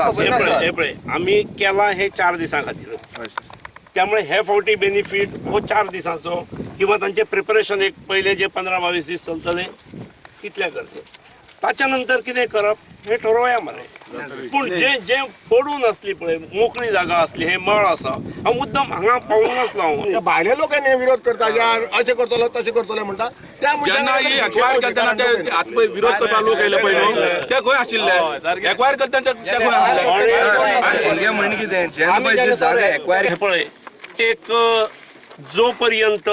हे पळय आमी केलां हे 4 दिसां खातीरच, त्यामुळे हे फावटी बेनिफीट हो 4 दिसांचो किंवा तांचे प्रिपरेशन एक पयले जे 15-22 दीस चलतले तितले करते, ताच्या नंतर कितें करप हे ठरोवया मरे. पूण जे जे पडून आसली पळय मोकळी जागा आसली, हे मळ आसा, हांव मुद्दम हांगा पावूंक नासलो. हांव भायले लोकांनी विरोध करता, अशें करतलो तशें करतलो म्हणटा, जेन्ना ही एक्वायर करतना ते आतां पळय विरोध करपा लोक येयले पळय न्हू, ते खंय आशिल्ले एक्वायर करतना ते खंय आशिल्ले? म्हणून कितें जेन्ना जागा एक्वायर हे पळय एक जो पर्यंत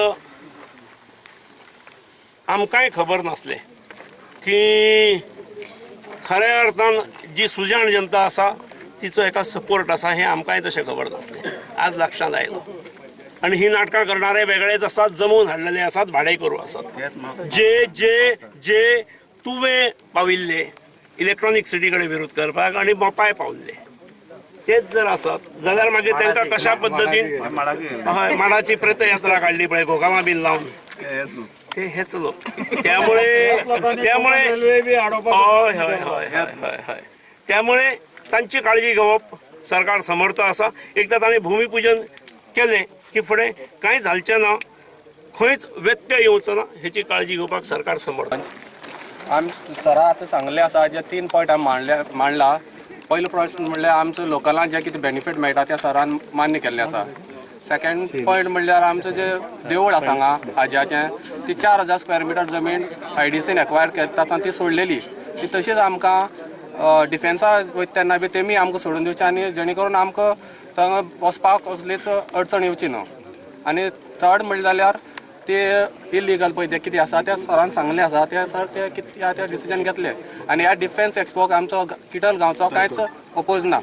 आमकांय खबर नासलें की खऱ्या अर्थान जी सुजाण जनता आसा तिचो एका सपोर्ट आसा हें आमकांय तशें खबर नासलें, आज लक्षांत आयलो. आनी ही नाटकां करणारे वेगळेच आसात, जमोवन हाडलेले आसात, भाडें करूं आसात. जे जे जे तुवें पाविल्ले इलेक्ट्रॉनीक सिटी कडेन विरोध करपाक आनी मोपाय पावल्ले तेच जर आसत जाल्यार मागीर तांकां कशा पद्दतीन हय माडाची प्रेतयात्रा काडली पळय घोगामा बीन लावन, ते हेच लोक. त्यामुळे त्यामुळे हय हय हय हय हय त्यामुळे तांची काळजी घेवप सरकार समर्थ आसा. एकदां तांणी भूमिपूजन केलें की फुडें कांय जालचें ना, खंयच व्यत्यय येवचो ना हेची काळजी घेवपाक सरकार समर्थ. आमी सरा आतां सांगलें आसा जे 3 पॉयंट आमी मांडला. पयलो प्रश्न म्हणल्यार आमचो लोकलांक जे कितें बेनिफीट मेळटा त्या सरान मान्य केल्लें आसा. सेकंड पॉयंट म्हणल्यार आमचें जे देवूळ आसा हांगा हाज्याचें, ती 4000 स्क्वेअर मिटर जमीन आयडीसीन एक्वायर करता आनी ती सोडलेली, ती तशीच आमकां डिफेन्सा वयता तेन्ना बी तेमी आमकां सोडून दिवची आनी जेणे करून आमकां थंगा वचपाक कसलीच अडचण येवची न्हू. आनी थर्ड म्हणलें जाल्यार ते इलिगल पळय ते कितें आसा त्या सरान सांगलें आसा, ते सर ते कितें ते डिसिजन घेतले. आनी ह्या डिफेन्स एक्सपोक आमचो किटल गांवचो कांयच ओपोज ना.